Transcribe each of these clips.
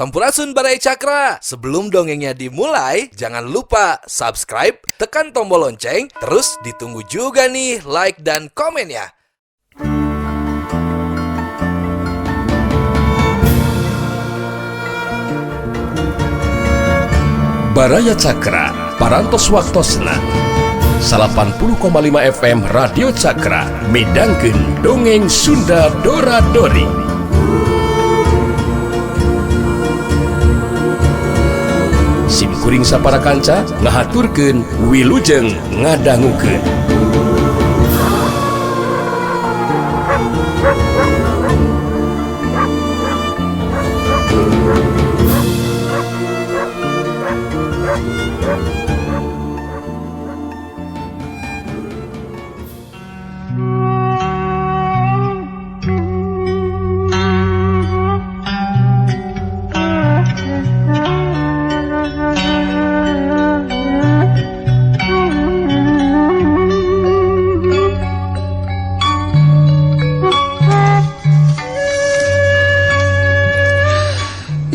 Sampurasun Baraya Cakra. Sebelum dongengnya dimulai, jangan lupa subscribe, tekan tombol lonceng, terus ditunggu juga nih like dan komennya. Baraya Cakra, Parantos Waktosna 80,5 FM Radio Cakra midangkeun dongeng Sunda Dora Dori. Sim kuring sapara kanca ngahaturkeun wilujeng ngadangukeun.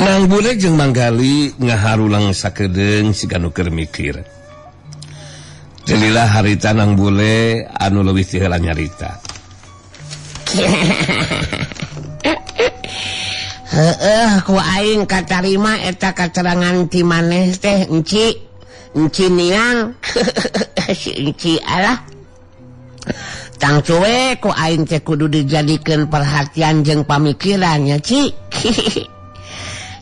Nang Bule jeung Manggali ngaharulang sakedeung siga nu keur mikir. Jadilah harita Nang Bule anu leuwih ti heula nyarita. Heeh, ku aing katarima eta katerangan ti maneh teh enci. Enci niang. Si enci alah. Tangtu we ku aing teh kudu dijadikeun perhatian jeung pamikiran nya, Ci.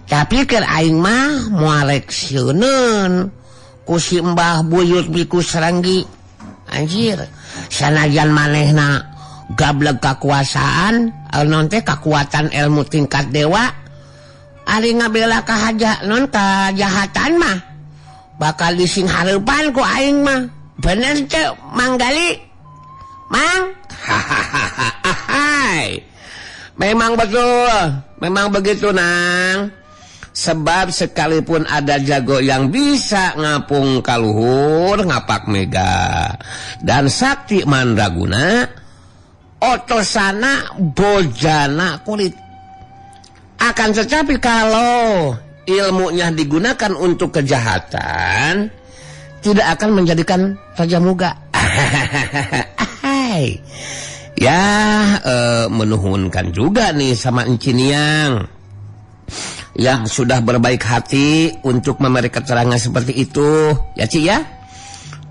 Tapi keur aing mah moal rek sieuneun ku si Mbah Buyut Biku Serenggi. Anjir, sanajan manehna gableg kakuasaan, non teh kakuatan ilmu tingkat dewa, ari ngabela kahaja non kajahatan mah bakal dising hareupan ku aing mah. Bener teu Manggali? Mang? Hahaha. Memang betul, memang begitu Nang. Sebab sekalipun ada jago yang bisa ngapung kaluhur, ngapak mega, dan sakti mandraguna, otosana bojana kulit. Akan tetapi kalau ilmunya digunakan untuk kejahatan, tidak akan menjadikan raja muga. Ya, menuhunkan juga nih sama Enciniang yang sudah berbaik hati untuk memberi keterangan seperti itu, ya Ci ya.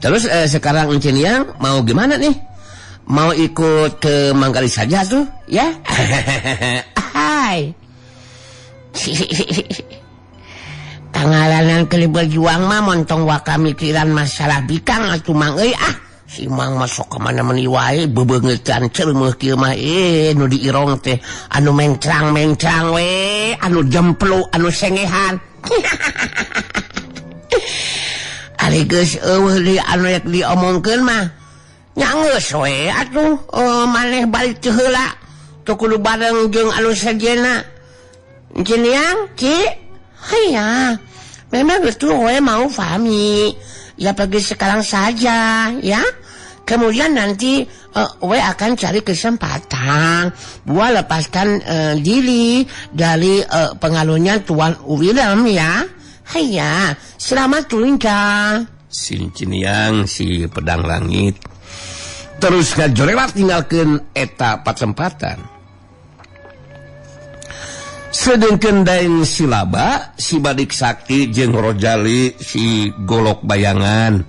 Terus sekarang Enciniang mau gimana nih? Mau ikut ke Manggali saja tuh, ya? Hai. Pangalanan kali berjuang mah montong waka mikiran masalah bikang atuh Mang euy ah. Si Mang masuk ke mana meni wae bebeungetan ceumeuh kieu mah nu diirong teh anu mencrang-mencrang we, anu jemplu, anu sengehan. Ari geus eueuh deui anu rek diomongkeun mah. Nya geus we atuh maneh balik teu heula. Teu kudu bareng jeung anu sejenna. Enciniang, Ci? Haya. Memang betul we mau fahami. Ya pergi sekarang saja ya. Kemudian nanti we akan cari kesempatan buat lepaskan diri dari pengaruhnya Tuan William ya. Haya, selamat tinggal. Si Enciniang si pedang langit terus ngajorewat tinggalkeun eta pasempatan. Sedengkeun daeng Silaba, si Badik Sakti jeung Rojali si Golok Bayangan,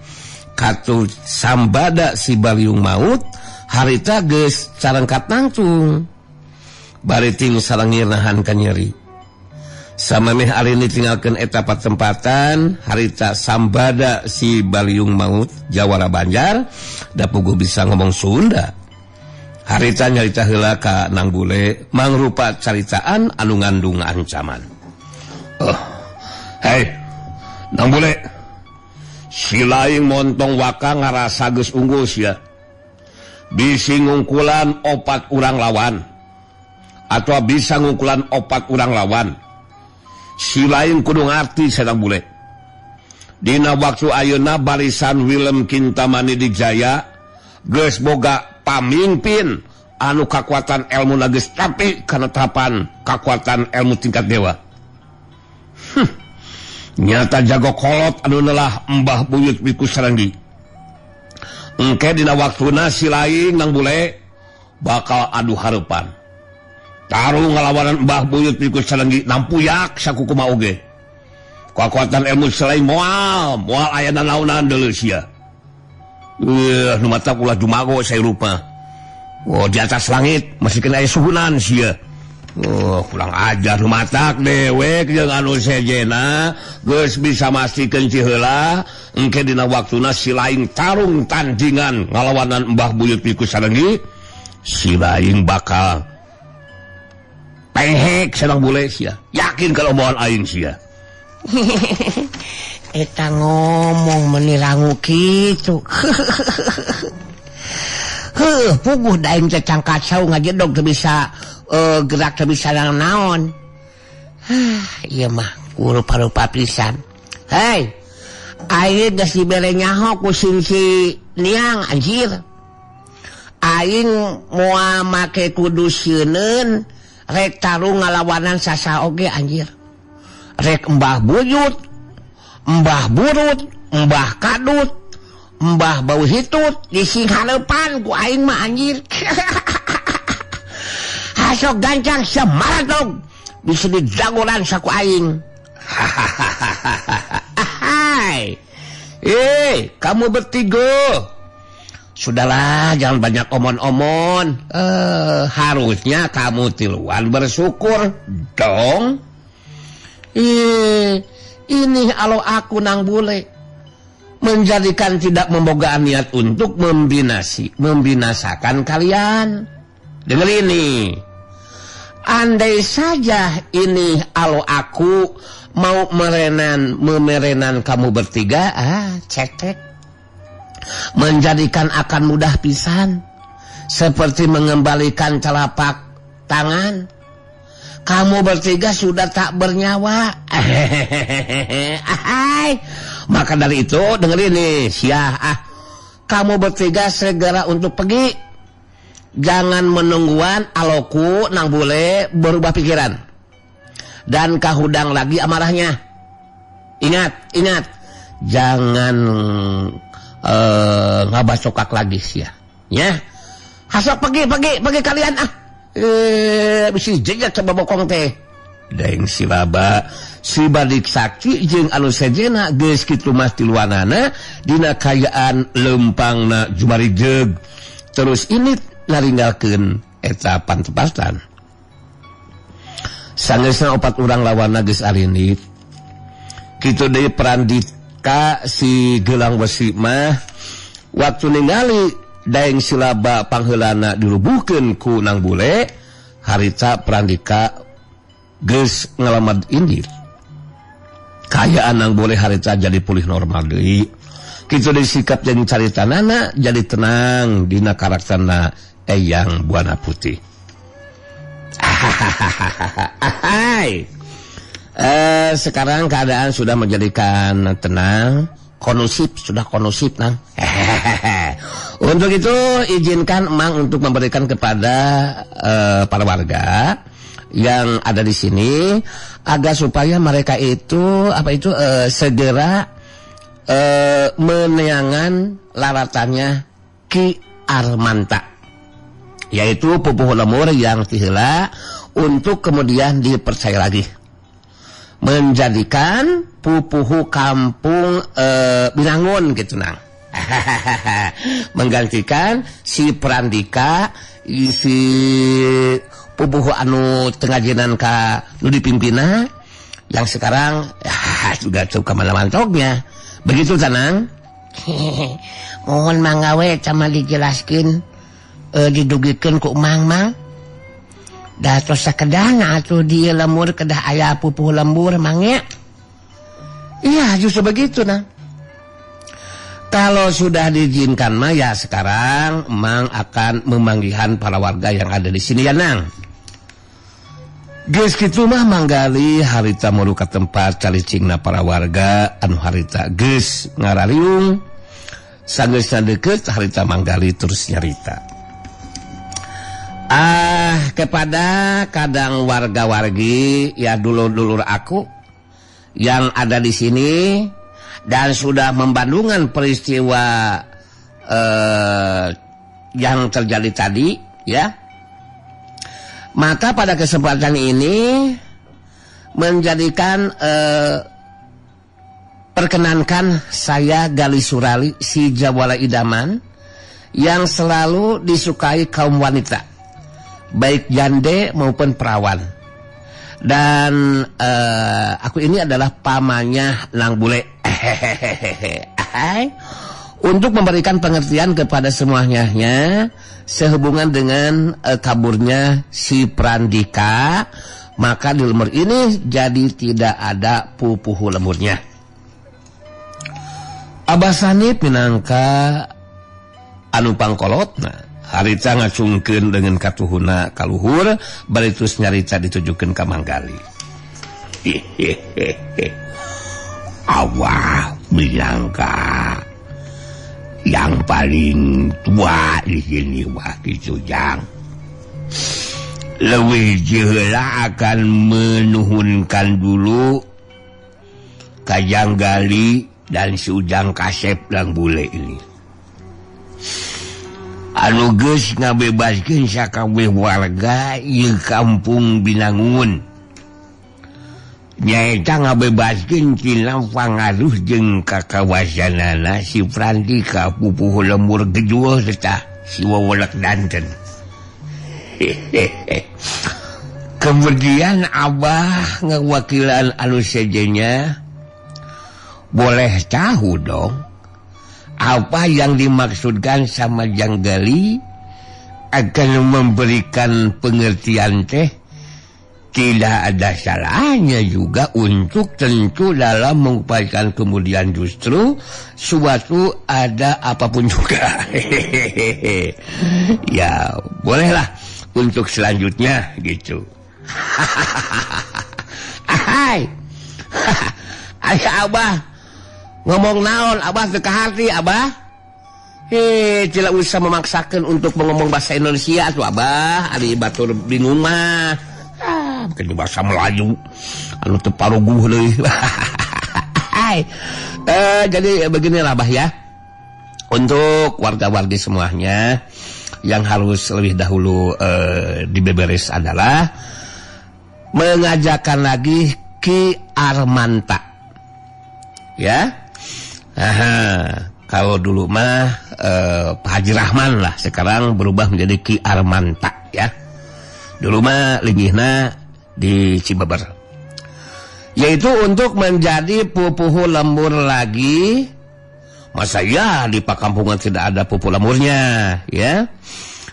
katu Sambada si Baliung Maut, harita geus carengkat nangtung. Bari ting salangir nahan kanyeri. Samemeh arini tinggalkeun eta patempatan, harita Sambada si Baliung Maut jawara Banjar, da puguh bisa ngomong Sunda. Harita nyarita heula ka Nang Bule mangrupa caritaan anu ngandung ancaman. Hei, Nang Bule, si laing montong waka ngarasa geus unggul sia. Bisi ngungkulan opat urang lawan, atau bisa ngungkulan opat urang lawan. Si laing kudu ngarti sia Nang Bule. Dina waktu ayeuna barisan Willem Kintamani Dijaya geus boga pamimpin anu kakuatan ilmu geus tapi kanetapan kakuatan ilmu tingkat dewa. Nyata jago kolot anu nelah Mbah Buyut Wiku Sarenggi. Engke dina waktuna si lain nang bule bakal adu hareupan. Tarung ngalawanan Mbah Buyut Wiku Sarenggi nampuyak sakukuma oge. Kakuatan ilmu selain moal aya nanaonan deuleu sia. Nu mata ulah jumago saya lupa. Oh, di atas langit masih kena aya suhunan sia. Oh, kurang ajar nu matak dewek jeung anu sejena geus bisa mastikeun ci heula engke dina waktuna si lain tarung tandingan ngalawanan Mbah Buyut Wiku Sarenggi, si lain bakal pehek sedang bule sia. Yakin kalau moal aing sia. Eta ngomong menirangu kitu. Heuh, puguh da aing teh cangkacau ngajedog teu bisa gerak teu bisa naon. Ieu mah rupa-rupa pisan. Hei, aing geus dibere nyaho ku si niang anjir. Aing moal make kudu sieuneun rek tarung ngalawanan sasa oge anjir. Rek Mbah Buyut, Mbah Burut, Mbah Kadut, Mbah Bau Hitut dising hareupan ku aing mah anjir. Hasok gancang semaratog bisa dijagoran saku aing. Hai. Kamu bertiga. Sudahlah, jangan banyak omon-omon. Harusnya kamu tiluan bersyukur dong. Ini kalau aku nang bule menjadikan tidak membogaan niat untuk membinasakan kalian. Dengar ini. Andai saja ini kalau aku mau memerenan kamu bertiga, cetek. Menjadikan akan mudah pisan, seperti mengembalikan telapak tangan. Kamu bertiga sudah tak bernyawa. Maka dari itu dengerin nih, siah, kamu bertiga segera untuk pergi. Jangan menungguan aloku nang bule berubah pikiran dan kahudang lagi amarahnya. Ingat, ingat, jangan ngabacokak lagi sia. Ya, hasok pergi kalian ah. Bisi jejak coba bokong teh. Daeng si laba si badik sakti jeung anu sejena geus kitu mah tiluanana dina kayaan lempangna jumarijeg. Terus ini naringgalkeun eta pantepatan. Sangeusna opat urang lawanna geus arinit. Kitu deui Prandika si Gelang Wesi mah waktu ningali Daeng Silaba pangheulana dirubuhkeun ku Nang Bule, harita Prandika geus ngalamat indit. Kayaan Nang Bule harita jadi pulih normal deui. Kitu deui sikap jeung caritanana jadi tenang dina karakterna Eyang Buana Putih. Sekarang keadaan sudah menjadikan tenang, kondusif, sudah kondusif nang. Untuk itu izinkan Emang untuk memberikan kepada para warga yang ada di sini agar supaya mereka itu segera meneangan laratannya Ki Armanta, yaitu pupuh lemur yang tihela untuk kemudian dipercaya lagi menjadikan pupuhu kampung Binangun gitu nang. Menggantikan si Prandika si pupuhu anu tengajinan ka nu dipimpina yang sekarang juga suka mana mantoknya. Begitu tenang. Mohon manggawe sama dijelaskan didugikeun ku Mang Mang. Dah tos sakedahna atuh di lemur kedah aya pupuh lembur mang ya. Iya justru begitu nah. Kalau sudah diizinkan mah ya sekarang Mang akan memanggihan para warga yang ada di sini ya nang. Geus kitu mah manggali harita muru ka tempat calicingna para warga anu harita geus ngarariung. Sageusna deukeut harita manggali terus nyarita. Kepada kadang warga-wargi ya dulur-dulur aku yang ada di sini dan sudah membandungkan peristiwa yang terjadi tadi, ya. Maka pada kesempatan ini menjadikan perkenankan saya Gali Surali si Jawala Idaman yang selalu disukai kaum wanita, baik jande maupun perawan. Dan aku ini adalah pamannya Nang Bule. Untuk memberikan pengertian kepada semuanya sehubungan dengan kaburnya si Prandika, maka di lemur ini jadi tidak ada pupuhu lemurnya. Abah Sanip minangka anu pangkolotna harita ngacungkeun dengan katuhuna kaluhur bari terus nyarita ditujukeun ka Manggali. Awah minangka yang paling tua di sini wah kitu jang. Leuwih jeula akan menuhunkan dulu Kajang Gali dan si Ujang Kasep dan Bule ini. Anu geus ngabebaskeun sakabeh warga ieu kampung Binangun. Nyaeta ngabebaskeun tina pangaruh jeung kakawasanana si Prandika pupuhu lemur gejul teh si Wewelek Danten. Kemudian Abah ngawakilan anu sejenya boleh tahu dong apa yang dimaksudkan sama Janggali akan memberikan pengertian teh. Tidak ada salahnya juga untuk tentu dalam mengupayakan kemudian justru suatu ada apapun juga. Ya bolehlah untuk selanjutnya gitu. Hai. Ayah Abah ngomong naon Abah teu kaharti Abah. Tidak usah memaksakan untuk mengomong bahasa Indonesia tuh Abah, ari batur bingung mah. Bukan bahasa Melayu anu teu paruguh deui. Jadi beginilah Abah ya. Untuk warga-wargi semuanya yang harus lebih dahulu dibeberes adalah mengajarkan lagi Ki Armanta. Ya. Aha, kalau dulu mah Pak Haji Rahman lah, sekarang berubah menjadi Ki Armanta ya. Dulu mah linggihna di Cibeber, yaitu untuk menjadi pupuhu lembur lagi. Masa ya di pakampungan tidak ada pupuh lemurnya ya.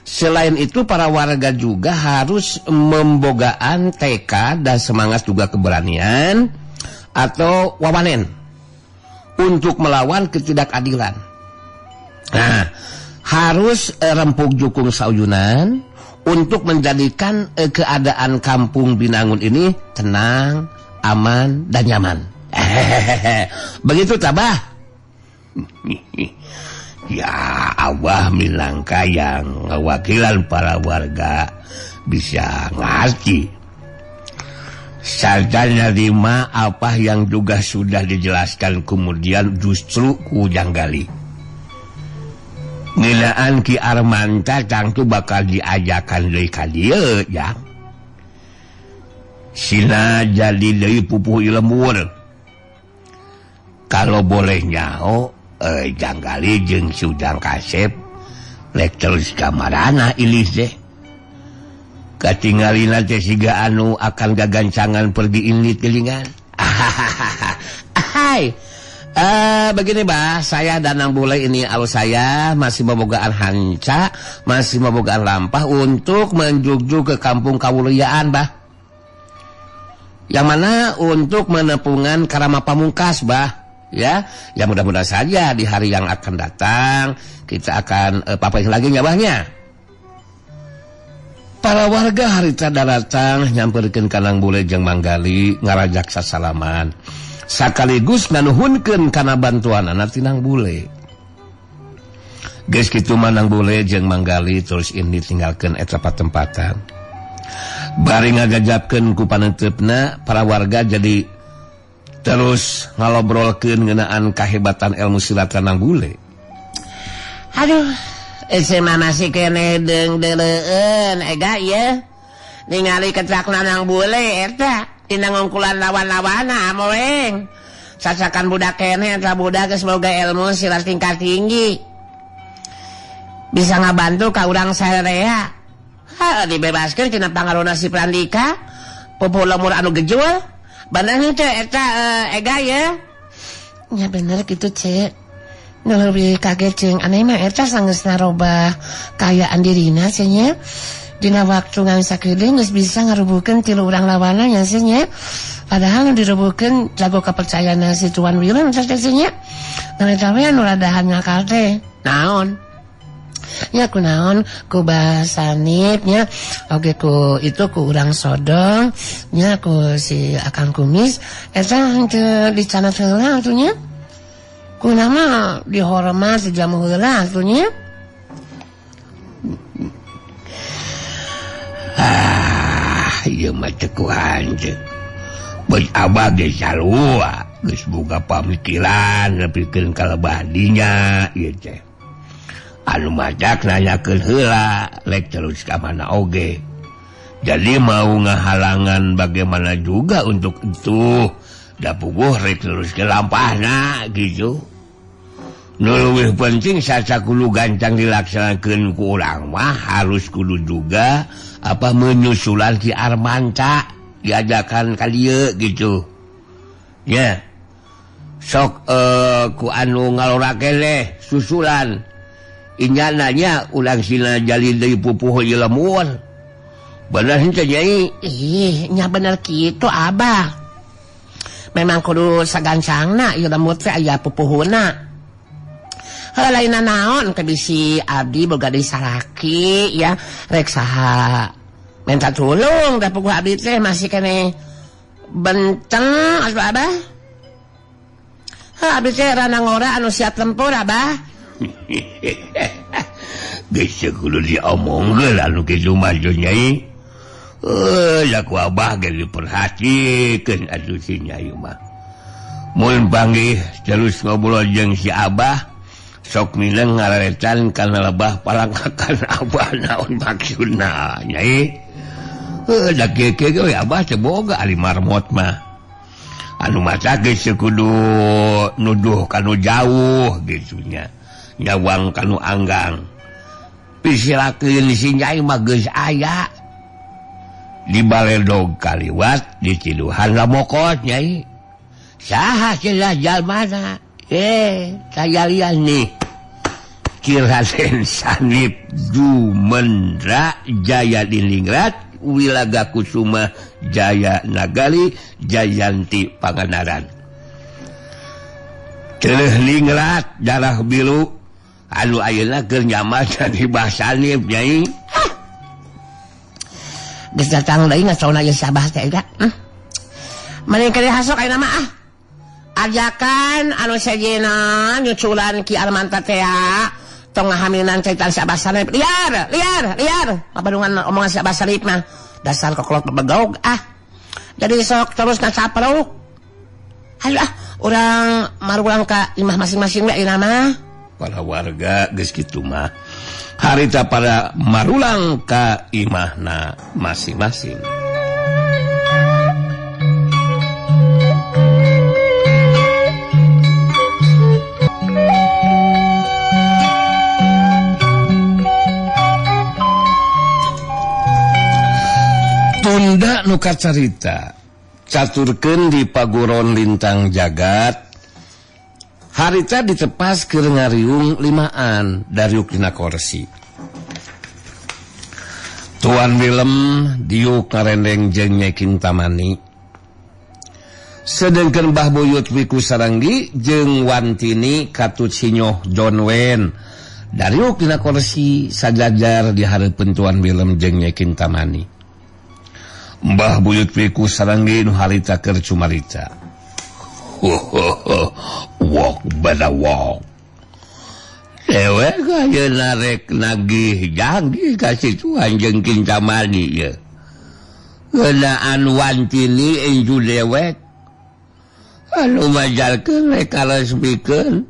Selain itu para warga juga harus membogaan tekad dan semangat juga keberanian atau wawanen untuk melawan ketidakadilan. Nah, harus rempuk jukung sauyunan untuk menjadikan keadaan kampung Binangun ini tenang, aman, dan nyaman. Begitu tabah. Ya Abah minangka yang wakilan para warga bisa ngerti. Sarta nerima apa yang juga sudah dijelaskan kemudian justru ku Janggali. Ngeunaan Ki Armanta tangtu bakal diajakan deui ka dieu ya. Sina jadi deui pupuh lembur. Kalau boleh nyaho Janggali jeung si Ujang Kasep rek terus kamarana ilih teh. Katingalina teh siga anu akan gagancangan pergi inlit gelingan. Hai. Begini Bah, saya dan Nang Bule ini alus saya masih membogaan hanca, masih membogaan lampah untuk menjugjug ke kampung Kawuliaan Bah. Yang mana untuk menepungan Karama Pamungkas Bah. Ya, ya mudah-mudahan saja di hari yang akan datang kita akan papain lagi nyabahnya. Para warga harita daratang nyamperkeun ka Nang Bule jeung Manggali ngarajak sasalaman. Sakaligus nganuhunkeun kana bantuanana ti Nang Bule. Geus kitu mah Nang Bule jeung Manggali terus ini tinggalkeun eta patempatan. Bari ngagajabkeun ku panenteupna para warga jadi Terus ngalobrolkeun ngeunaan kahebatan ilmu silat Lanang Bule. Aduh, mah masih keneh deung-deuleueun ega ieu. Ningali kecak Lanang Bule eta dina ngungkulan lawan-lawanna amoeng. Sacakan budak keneh eta budak geus boga ilmu silat tingkat tinggi. Bisa ngabantu ka urang sarerea. Ha, dibebaskeun tina pangaruna si Prandika, pupuh lemur anu gejul. Bener henteu eta ega ye? Nya bener kitu, Cek. Nu leuwih kaget jeung aneh mah eta sanggeus narobah kaayaan dirina cenah nya. Dina waktu ngan sakedeung geus bisa ngarubuhkeun tilu urang lawanna nya cenah nya. Padahal nu dirubuhkeun jago kapercayaan si Tuan Willem teh cenah nya. Ngan eta we anu radahan ngakal teh. Naon? Nya kunaon ku Basanip nya oge ku itu ku urang sodong nya ku si Akang Kumis eta henteu dicanat heula atuh nya. Kunaon dihormat dijamu heula atuh nya. Ah, ieu mah teu ku anjeun. Beus abah ge sarua geus boga pamikiran nepikeun ka lebah dinya ieu teh. Anu majak nanyakeun heula rek terus ka mana oge. Jadi mau ngahalangan bagaimana juga untuk itu da puguh rek terus ke lampahna gitu. Nu leuwih penting saca kudu gancang dilaksanakeun ku urang mah harus kudu juga apa menyusulan si Armanta diajakan ka dieu gitu. Nya. Sok ku anu ngalora keneh susulan. Inya nanya ulang sina jalin deui pupuh ieu lemur. Bener henteu Nyai? Ih, nya bener kitu Abah. Memang kudu sagancangna ieu lemur teh aya pupuhuna. Heuh lainna naon ke bisi abdi boga deui salaki ya rek saha minta tulung da puguh abdi teh masih keneh benteng atuh Abah. Heuh abdi teh rana ngora anu siap tempur Abah. Geus kudu diomongkeun anu kitu mah Nyai. Heuh, ku abah ge diperhatikeun atuh si Nyai mah. Mun panggih terus ngobrol jeung si abah, sok mineng ngararetan kana lebah palangkakan abah naon maksudna Nyai. Heuh, da kieu kieu ge abah teh boga ari marmot mah. Anu mata geus kudu nuduh kanu jauh gitu nya. Nyawang kanu anggang pisilakeun si Nyai mah geus aya di baledog kaliwat di ciduhan lamokot Nyai. Saha cenah jalmana? Kajalian nih Ki Raden Sanip Dumendra Jaya Diningrat Wilaga Kusuma Jaya Nagali Jayanti Pangandaran. Celeuh ningrat darah biru anu ayeuna keur nyaman jadi Bah Sanip Nyai. Geus datang deui ngacauna ieu si Abah teh eta. Mending keneh hasok ayeuna mah ah. Ajakan anu sejenna nyuculan Ki Armanta teh tong ngahamilan caitan si Abah Sanip. Liar, liar, liar. Babadungan omongan si Abah Sanip mah dasar kokolot bebegog ah. Jadi sok terus ngacapruk. Hayu ah, urang marulang ka imah masing-masing we ayeuna mah. Para warga geus kitu mah harita pada marulang ka imahna masing-masing. Tunda nu kacarita caturkeun di paguron lintang jagat. Harita ditepas keur ngariung limaan dariuk dina korsi. Tuan Willem diuk ngarendeng jeung Nyai Kintamani. Sedengkeun Mbah Buyut Wiku Saranggi jeung Wantini katut sinyoh John Wayne dariuk dina korsi sajajar di hareupeun Tuan Willem jeung Nyai Kintamani. Mbah Buyut Wiku Saranggi nu harita keur cumarita. Walk bada walk. Dewek ayeuna rek nagih janji ka Tuhan jeung Kintamani ye. Ngeunaan Wantini inju dewek. Anu majalkeun we karesmikeun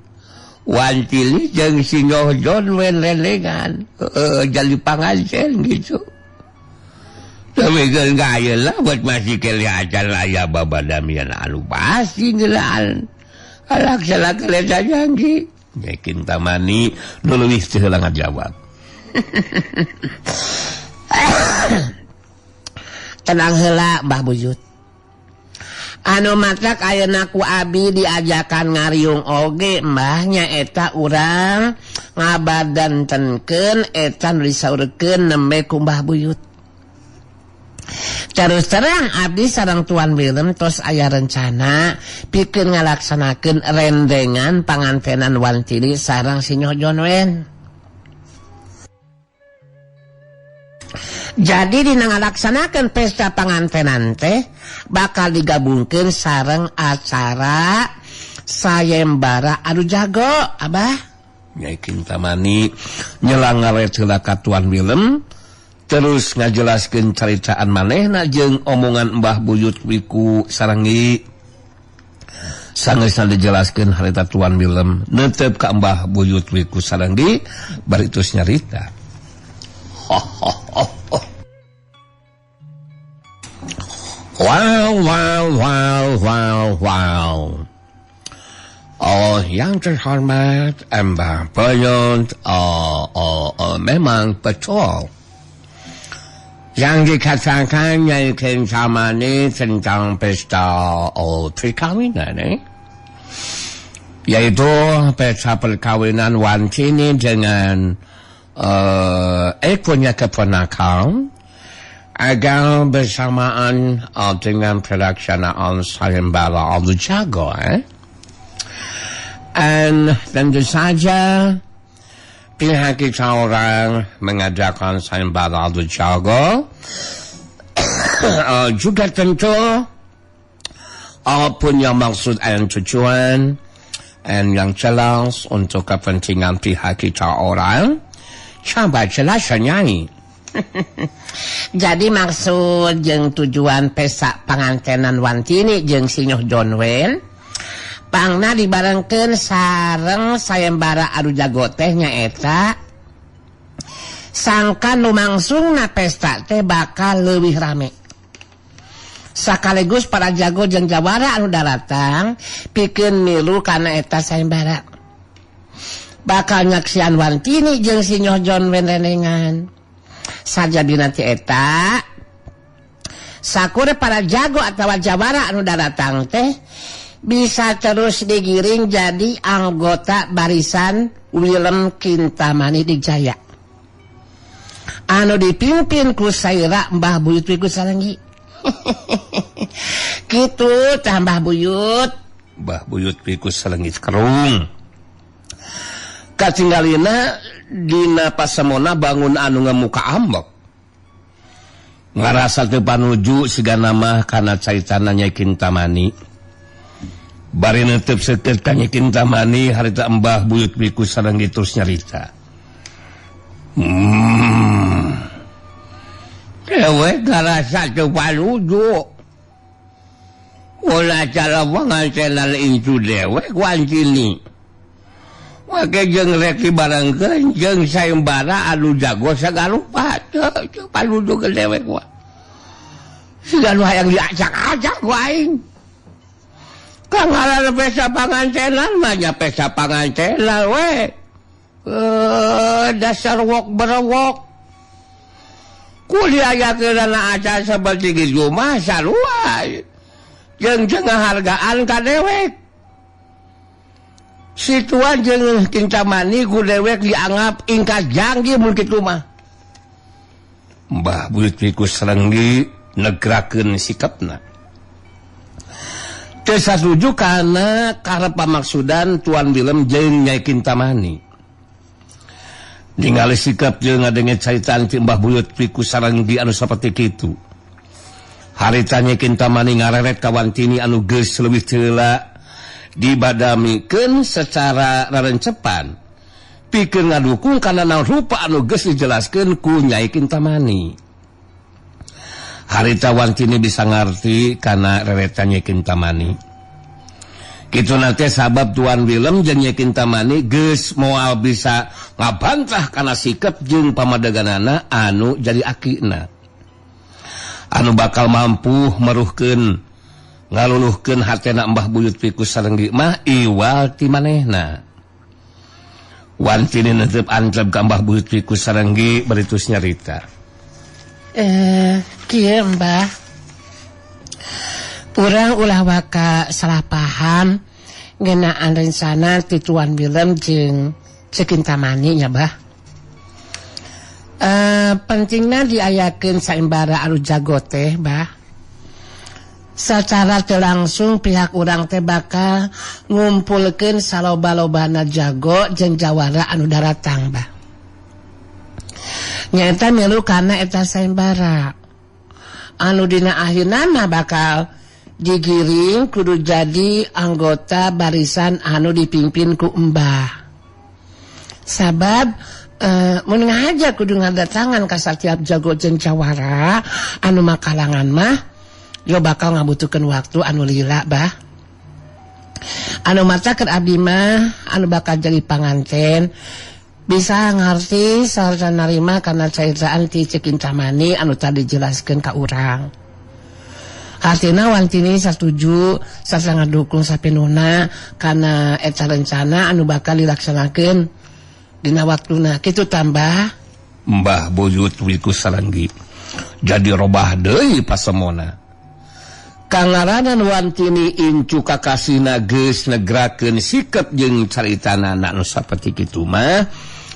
Wantili jeung si Nyoh John Wen lelengan jadi panganten gitu. Tapi geus lah buat masih kelihatan aya babadamian anu pasti ngeulaan. Alak salah keleta jangki. Nyai Kintamani nu leuwih teu heula ngajawab. Tenang heula Mbah Buyut. Anu matak ayeuna ku abi diajakan ngariung oge mbah nyaeta urang ngabadantenkeun eta nu disaurkeun nembe ku Mbah Buyut. Terus terang abdi sareng Tuan Willem tos aya rencana pikeun ngalaksanakeun rendengan pangantenan Wantili sareng si Nyoh John Wen. Jadi dina ngalaksanakeun pesta pangantenan teh bakal digabungkeun sareng acara sayembara adu jago, Abah. Nyai Kintamani nyelang ngaret heula ka Tuan Willem terus ngajelaskeun caritaan manehna jeung omongan Mbah Buyut Wiku Sarenggi. Sangeusna dijelaskeun harita Tuan Willem neuteup ka Mbah Buyut Wiku Sarenggi bari terus nyarita. Wow wow wow wow wow. Oh, yang terhormat Mbah Buyut, memang betul. Yang dikatakan Nyai Kintamani tentang pesta perkawinan, yaitu pesta perkawinan Wantini dengan ekornya keponakan agar bersamaan dengan pelaksanaan sayembara adu jago, And tentu saja pihak kita orang mengadakan sayembara adu jago juga tentu punya maksud dan tujuan dan yang jelas untuk kepentingan pihak kita orang. Coba jelaskan Nyai. Jadi maksud jeung tujuan pesta pangantenan Wantini jeung si Nyoh John Wen pangna dibarengkeun sareng sayembara adu jago teh nyaeta sangkan nu mangsungna pesta teh bakal leuwih rame. Sakaligus para jago jeung jawara anu daratang pikeun milu kana eta sayembara. Bakal nyaksian Wantini jeung si Nyoh John Wen renengan. Sajadina ti eta sakure para jago atawa jawara anu daratang teh bisa terus digiring jadi anggota barisan Willem Kintamani Dijaya anu dipimpin ku Saira Mbah Buyut Wiku Sarenggi. Kitu tah Mbah Buyut. Mbah Buyut Wiku Sarenggi kerung katinggalina dina pasemona bangun anu ngemuka ambek ngarasa teu panuju sigana mah kana caritana Nyai Kintamani. Bari netep seukeut ka Nyai Kintamani harita Mbah Buyut Wiku Sarenggi terus nyarita. Dewek ngarasa teu panuju. Ulah cara pangantenan incu dewek Wantini. Make jeung rek dibarengkeun jeung sayembara anu jago sagarupa teu panuju ke dewek mah. Siga nu hayang diacak-acak ku aing. Kang ngaran pesta pangantenan mah nya pesta pangantenan we. Dasar wok berwok. Kuliah diayakeunana acan seperti kitu mah sarua. Jeung ngahargaan ka dewek. Si Tuan jeung Kintamani ku dewek dianggap ingkah janggi mun kitu mah. Mbah Buyut Wiku Sarenggi negrakeun sikapna. Teu satuju kana karep pamaksudan Tuan Willem jeung Nyai Kintamani. Ningali sikap jeung ngadenge caritaan ti Mbah Buyut Wiku Sarenggi anu saperti kitu. Harita Nyai Kintamani ngareret ka Wantini anu geus leuwih heula dibadamikeun secara rarencepan pikeun ngadukung kana naon rupa anu geus dijelaskeun ku Nyai Kintamani. Harita Wantini bisa ngarti kana reretan Nyai Kintamani. Kitu nate sabab Tuan Willem jeung Nyi Kintamani geus moal bisa ngabantah kana sikep jeung pamadeganana anu jadi akina. Anu bakal mampu meruhkeun ngaluluhkeun hatena Mbah Buyut Wiku Sarenggi mah iwal ti manehna. Wantini netep antrep ka Mbah Buyut Wiku Sarenggi baritus nyarita. Kieu Mbah. Urang ulah waka salah paham ngeunaan rencana ti Tuan Willem jeung Ceu Kintamani nya Bah. Pentingna diayakeun saembara anu jago teh Bah. Sacara teu langsung pihak urang teh bakal ngumpulkeun saloba-lobana jago jeung jawara anu daratang Bah. Nyaeta milu kana eta saembara. Anu dina akhirna mah bakal digiring kudu jadi anggota barisan anu dipimpin ku Mbah. Sabab mun ngahaja kudu ngadatangan ka satiap jago jeung jawara anu makalangan mah yo bakal ngabutuhkeun waktu anu lila Bah. Anu mata keur abdi mah anu bakal jadi panganten bisa ngarti sarta narima kana cairan ti Ceu Kintamani anu tadi dijelaskeun ka urang. Artina Wantini satuju sarta ngadukung sapinuhna kana eta rencana anu bakal dilaksanakeun dina waktuna. Kitu tambah Mbah Buyut Wiku Sarenggi jadi robah deui pasemona. Kangaranan Wantini incu kakasihna geus negrakeun sikep jeung caritana anu saperti kitu mah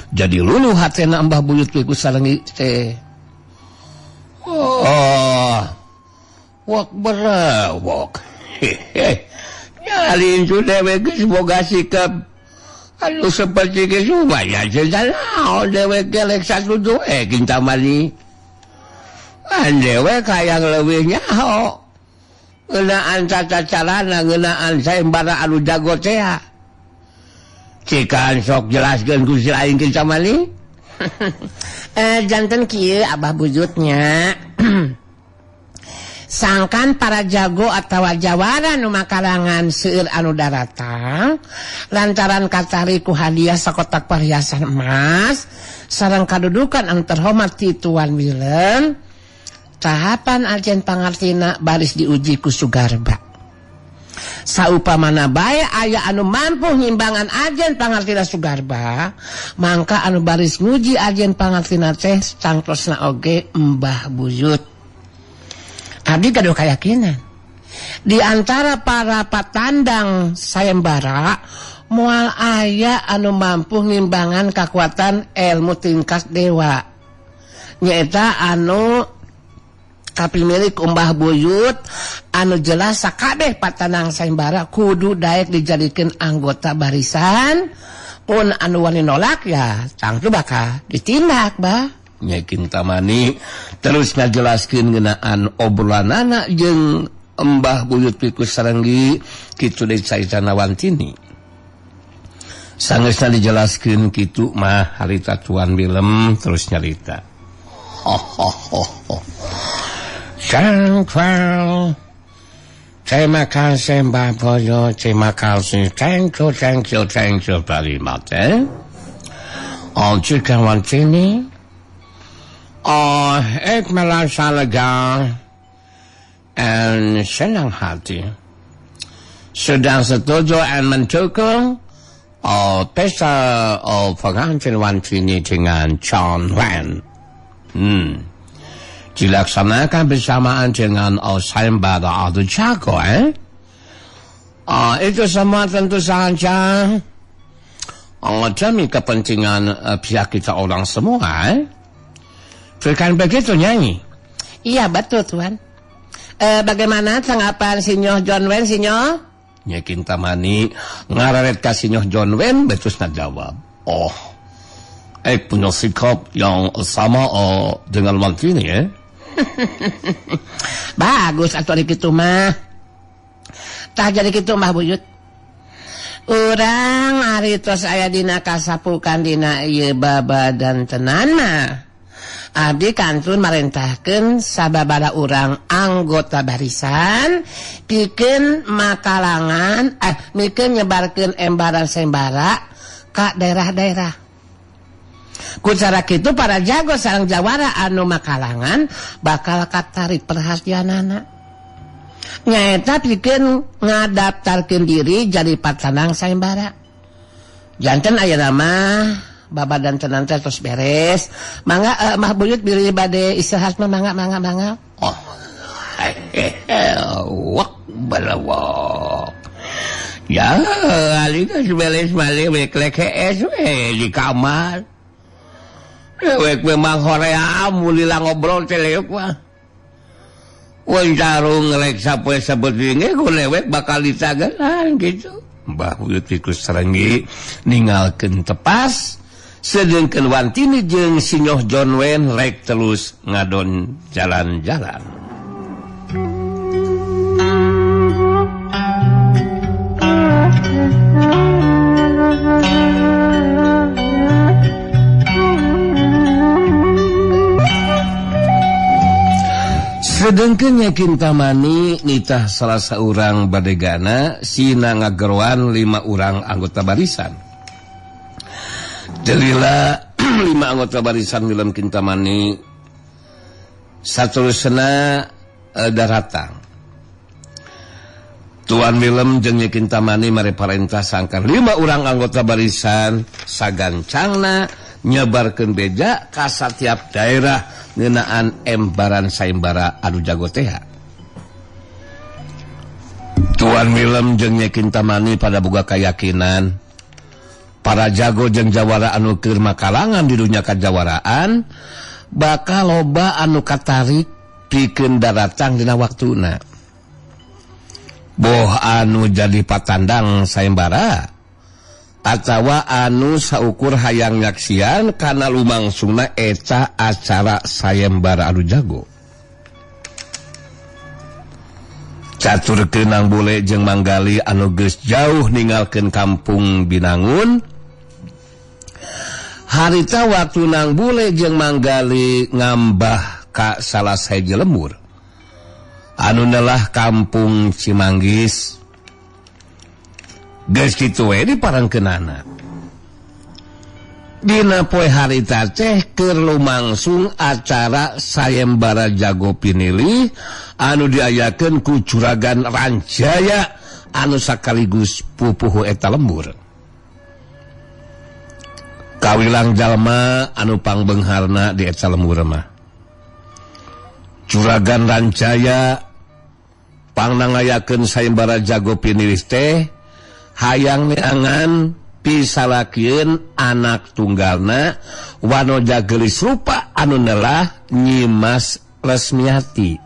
jadi luluh hatena Mbah Buyut Wiku Sarenggi teh. Oh, wak berawak. Hehe. Nyari incu dewek geus boga sikep anu seperti kitu mah ya naon dewek gelek satuju Kintamani. An dewek hayang leuwih nyaho. Ngeunaan tata carana ngeunaan saembara anu jago teh. Cikan sok jelaskeun ku si aing Kintamani. Janten kieu Abah Buyutnya. Sangkan para jago atawa jawara nu makalangan seueur anu daratang lantaran katari ku hadiah sakotak perhiasan emas sareng kadudukan anu terhormat ti Tuan Willem. Tahapan ajen pangartina baris diuji ku Sugarba. Saupamana bae aya anu mampu ngimbangan ajen pangartina Sugarba, mangka anu baris nguji ajen pangartina teh tangtosna oge Mbah Buyut. Abdi gaduh kayakinan di antara para patandang sayembara moal aya anu mampu ngimbangan kakuatan ilmu tingkat dewa. Nyaeta anu kapimilik Mbah Buyut anu jelas sakabeh patanang sayembara kudu daek dijadikeun anggota barisan pun anu wani nolak ya tangtu bakal ditindak Bah. Nyai Kintamani terus ngajelaskeun ngeunaan obrolanana jeung Mbah Buyut Wiku Sarenggi kitu deui caritana Wantini. Sangeusna dijelaskeun kitu mah harita Tuan Willem terus nyarita. Ho ho ho ho. Thank Terima kasih Mbah Buyut, terima kasih. Thank you, thank you, thank you very much. Oh, jika Wantini, oh, ik merasa lega dan senang hati. Sudah setuju dan mendukung oh, pesta oh, pengantin Wantini dengan John Wen. Dilaksanakan bersamaan dengan sayembara atau jago, Itu semua tentu saja demi kepentingan pihak kita orang semua, Bukan begitu, Nyanyi? Iya, betul, Tuan. Bagaimana tanggapan Sinyo John Wen, Sinyo? Nyai Kintamani ngararet ka Sinyo John Wen, betusna jawab. Oh, punya sikap yang sama dengan Wantini, ya? Bagus atuh ari kitu mah. Tah jadi kitu Mbah Buyut. Urang ari tos aya dina kasapukan dina ieu babadan tenan mah. Abdi kantun marentahkeun sababaraha urang anggota barisan pikeun makalangan mikeun nyebarkeun embaran sayembara ka daerah-daerah. Ku cara kitu para jago sareng jawara anu makalangan bakal katarik perhatianana. Nyaeta pikeun ngadaftarkeun diri jadi patandang sayembara. Janten ayeuna mah babadan tenan teh tos beres. Mangga Mah Buyut bilih bade istirahat mah mangga mangga mangga. Oh. Wak balawak. Ya, ali geus beres malih we klekees we di kamar. Wek memang hoream mulila ngobrol teh leuk mah. Wen tarung ngelek sapoe sabeting ge ku lewek bakal ditagelan gitu. Mbah Buyut tikus serenggi ninggalkeun tepas sedengkeun Wantini jeung Sinyoh John Wayne rek terus ngadon jalan-jalan. Sedengkeun Nyai Kintamani nitah salah saurang badegana sina ngageroan 5 urang anggota barisan. Delila 5 anggota barisan Wilem Kintamani saterusna daratang. Tuan Wilem jeung Nyai Kintamani mare parentah sangkan 5 urang anggota barisan sagancangna nyebarkeun beja ka satiap daerah ngeunaan embaran sayembara anu jago teha. Tuan Wilem jeung Nyai Kintamani pada boga kayakinan para jago jeung jawara anu keur makalangan di dunya kajawaraan bakal loba anu katarik pikeun daratang dina waktuna. Boh anu jadi patandang sayembara atawa anu saukur hayang nyaksian kana lumangsungna eta acara sayembara anu jago. Catur keunang bule jeung Manggali anu geus jauh ninggalkeun kampung Binangun. Harita waktu nang bule jeung Manggali ngambah ka salah sahiji lembur anu nelah kampung Cimanggis. Geus kitu we diparangkeunana. Dina poe harita teh keur lumangsung acara sayembara jago pinilih anu diayakeun ku Juragan Ranjaya anu sakaligus pupuhu eta lembur. Kawilang jalma anu pangbeungharna di eta lembur mah. Juragan Ranjaya pangnangayakeun sayembara jago pinilih teh hayang neangan pisalakieun anak tunggalna wanoja geulis rupa anu nelah Nyimas Resmiati.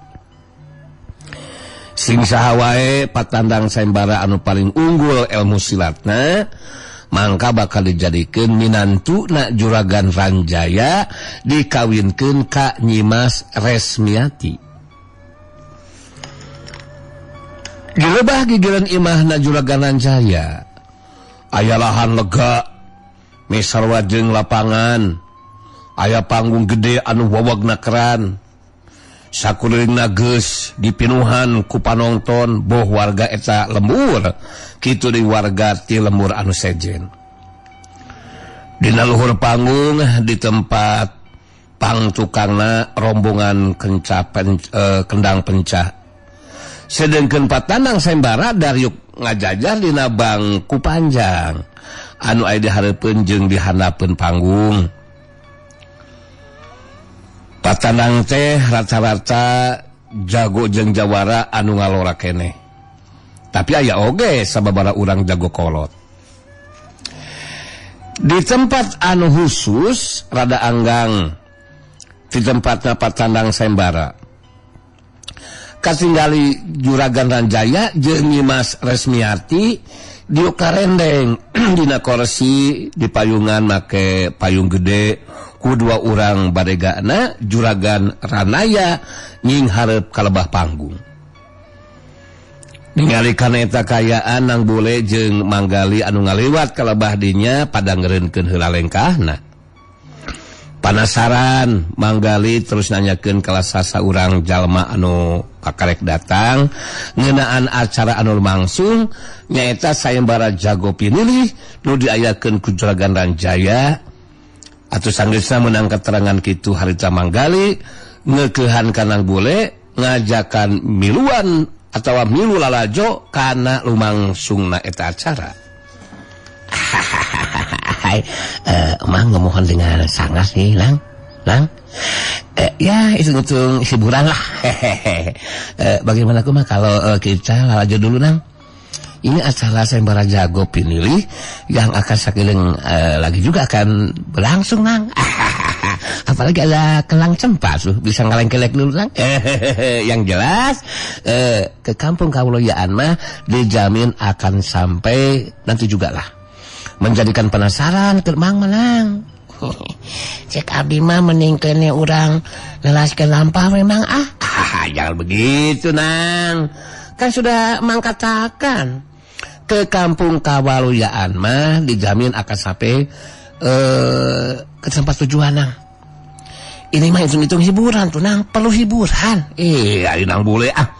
Sing saha wae patandang sayembara anu paling unggul ilmu silatna mangka bakal dijadikeun minantuna Juragan Ranjaya dikawinkeun ka Nyimas Resmiati. Direbah gigireun imahna Juragan Ranjaya aya lahan lega mesarwa jeung lapangan, aya panggung gede anu wawagna keran, sakulilinna geus dipinuhan ku panonton boh warga eta lembur kitu di warga ti lembur anu sejen. Dina luhur panggung di tempat pangtukangna rombongan kendang pencah. Sedengkeun patandang sayembara dariuk ngajajar dina bangku panjang anu aya dihareupeun jeung dihandapeun panggung. Patandang teh rata-rata jago jeung jawara anu ngalora keneh. Tapi aya oge sababaraha urang jago kolot. Di tempat anu khusus rada anggang di tempatna patandang sayembara katinggali Juragan Ranjaya jeung Nyimas Resmiati diuk karendeng dina korsi di payungan make payung gede ku dua urang baregana Juragan Ranaya nying hareup kalebah panggung. Ningali kana eta kayaan nang bule jeung Manggali anu ngaliwat kalebah dinya pada ngeureunkeun heula lengkahna. Panasaran Manggali terus nanyakeun ka sasaurang jalma anu kakarek datang ngeunaan acara anu lumangsung nyaeta sayembara jago pinilih nu diayakeun ku Juragan Ranjaya. Atuh sanggeusna meunang keterangan kitu harita Manggali ngeukehan kanang bule ngajakan miluan atawa milu lalajo kana lumangsungna eta acara. Hai, Mang ngemohon dengan sangat nih, Lang. Lang. Ya, hitung-hitung hiburan lah. Bagaimana aku mah kalau kita lalajo dulu, Nang? Ini acara sayembara jago pinilih yang akan sakiling lagi juga akan berlangsung, Nang. Apalagi ada kelang cempa tuh, bisa ngaleng-kelek dulu, Nang. Yang jelas ke kampung Kawuloyaan mah dijamin akan sampai nanti juga lah. Menjadikan penasaran ke Mang menang. Cek abdi mah mending kene urang nelaskeun lampah memang ah. Jangan begitu, Nang. Kan sudah Mang katakan ke kampung Kawaluyaan mah dijamin akan sampai ke tempat tujuan, Nang. Ini mah hitung-hitung hiburan tuh, Nang, perlu hiburan. Ari Nang boleh ah.